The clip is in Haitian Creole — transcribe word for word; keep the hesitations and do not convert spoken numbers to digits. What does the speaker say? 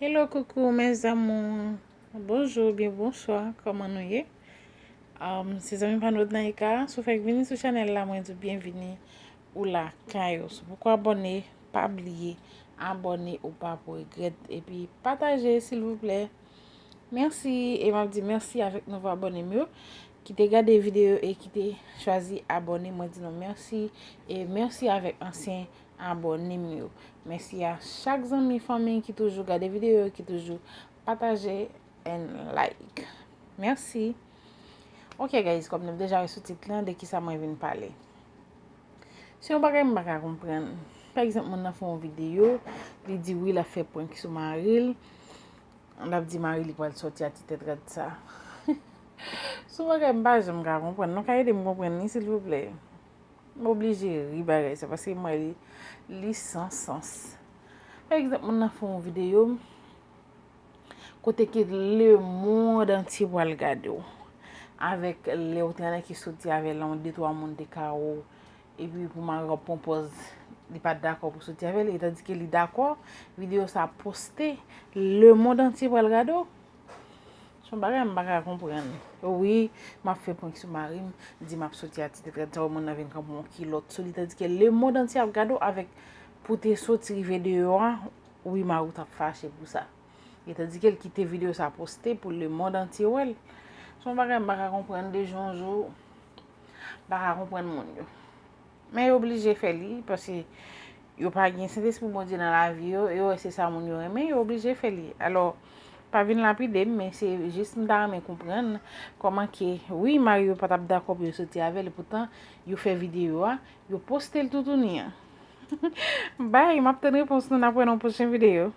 Hello, coucou mes amours. Bonjou oubyen bonswa, kòman nou ye? Um, se zanmi pa nou Odnaïka. Si w fèk vini sou chanèl la, mwen di w byenvini ou lakay ou. Si w poko abòne, pa bliye abòne, ou pa pou regrèt. Epi pataje, silvouplè. Mèsi, e m ap di mèsi avèk nouvo abòne m yo ki te gade videyo e ki te chwazi abòne. Mwen di nou mèsi, e mèsi avèk ansyen abòne m yo. Mèsi a chak zanmi, fanmi ki toujou gade videyo, ki toujou pataje and like. Mèsi. Ok guys, kòm nou deja wè sou tit lan, de kisa mwen vin pale? Se yon bagay m pa ka konprann. Pa egzanp, moun nan fè yon videyo, li di wi, l ap fè prank sou mari l. L ap di mari li pral sòti a ti tèt rad sa. Se yon bagay m pa janm ka konprann. Nou ka ede m konprann li, silvouplè? M oblije ri bagay sa, paske m wè li, li san sans. Pa egzanp, moun nan fè yon videyo kote ke lemonn antye pral gade w. Avèk lè w te annik soti avè l, yon de twa moun te ka wè w. Epi pou mari w ap pran pòz, li pa t dakò pou soti avè l, e tandike li dakò, videyo sa poste, lemonn antye pral gade w. Se yon bagay m pa ka konprann. Wi, m ap fè prank sou mari m, di m ap soti a ti tèt rad sa, moun nan vin kanpe yon kilòt sou li, tandike lemonn antye ap gade w avèk pou te soti rive deyò a, wi, mari w t ap fache pou sa. E tandike l kite videyo sa poste pou lemonn antye wè l. Se yon bagay m pa ka konprann de jou an jou, m pa ka konprann moun yo. Men yo oblije fè li, paske yo pa gen Sentespri Bondye nan lavi yo, yo wè se sa moun yo renmen, yo oblije fè li. Alò, pa vin lapide m, men se jis m ta renmen konprann kòman ke, wi, mari yo pa t ap dakò pou yo soti avè l, poutan yo fè videyo a, yo poste l toutouni an. Bye, m ap tann repons nou, n ap wè nan yon pwochen videyo.